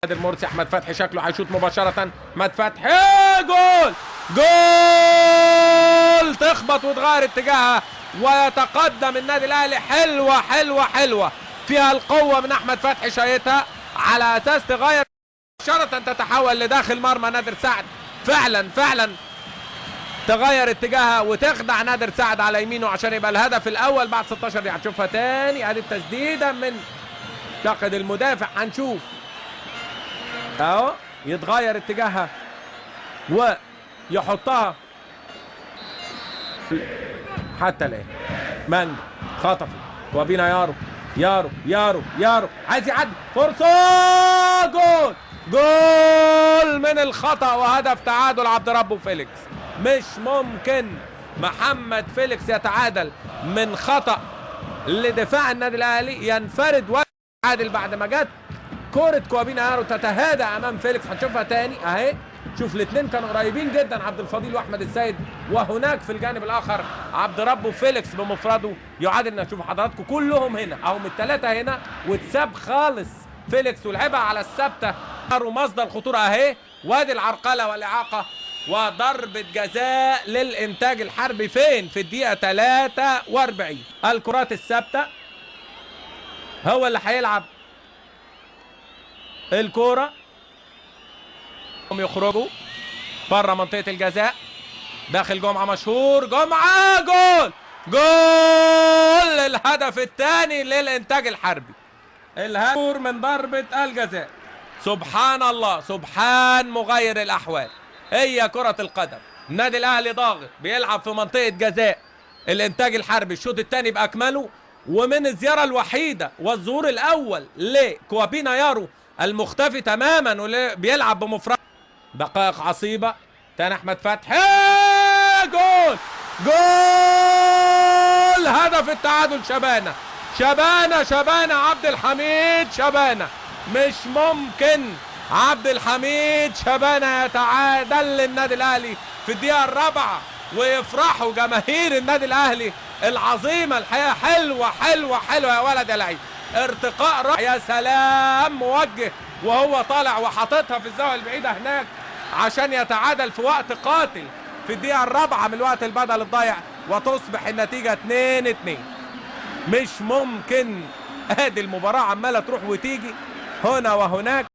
نادر مرسي، احمد فتحي شكله هيشوط مباشرة، احمد فتحي جول جول، تخبط وتغير اتجاهها ويتقدم النادي الاهلي. حلوة حلوة حلوة، فيها القوة من احمد فتحي، شايتها على اساس تغير مباشرة تتحول لداخل مرمى نادر سعد. فعلا فعلا تغير اتجاهها وتخدع نادر سعد على يمينه عشان يبقى الهدف الاول بعد 16 دقيقة. هتشوفها تاني، ادي التسديده من اعتقد المدافع، هنشوف اهو يتغير اتجاهها ويحطها حتى الان. مانجا خطفت وبينا يارو يارو يارو يارو عايز يعدي، فرصة جول جول من الخطأ وهدف تعادل عبد ربه فيليكس. مش ممكن محمد فيليكس يتعادل من خطأ لدفاع النادي الاهلي، ينفرد ويعادل بعد ما جت كرة كوابينا يارو تتهادى امام فيليكس. هتشوفها تاني اهي، شوف الاثنين كانوا قريبين جدا، عبد الفضيل واحمد السيد، وهناك في الجانب الاخر عبد ربه فيليكس بمفرده يعادل. نشوف حضراتكم كلهم هنا اهو، من الثلاثة هنا، واتساب خالص فيليكس ولعبها على الثابتة ومصدر خطورة اهي، وادي العرقله والاعاقه وضربه جزاء للانتاج الحربي. فين؟ في الدقيقة 43. الكرات الثابتة هو اللي هيلعب الكورة، يخرجوا بره منطقة الجزاء، داخل جمعه مشهور، جمعه جول جول، الهدف الثاني للانتاج الحربي، الهدف من ضربه الجزاء. سبحان الله، سبحان مغير الاحوال، هي كره القدم. النادي الاهلي ضاغط، بيلعب في منطقة جزاء الانتاج الحربي الشوط الثاني باكمله، ومن الزيارة الوحيدة والظهور الاول لكوابينا يارو المختفي تماما واللي بيلعب بمفرده. دقائق عصيبة، تاني احمد فتحي جول جول، هدف التعادل، شبانه شبانه شبانه، عبد الحميد شبانه، مش ممكن عبد الحميد شبانه يتعادل للنادي الاهلي في الدقيقة الرابعة، ويفرحوا جماهير النادي الاهلي العظيمة. الحقيقة حلوة حلوة حلوة يا ولد يا لعيب، ارتقاء يا سلام، موجه وهو طالع وحاططها في الزاوية البعيدة هناك عشان يتعادل في وقت قاتل في الدقيقة الرابعة من الوقت البدل الضايع، وتصبح النتيجة 2-2. مش ممكن، ادي المباراة عماله تروح وتيجي هنا وهناك.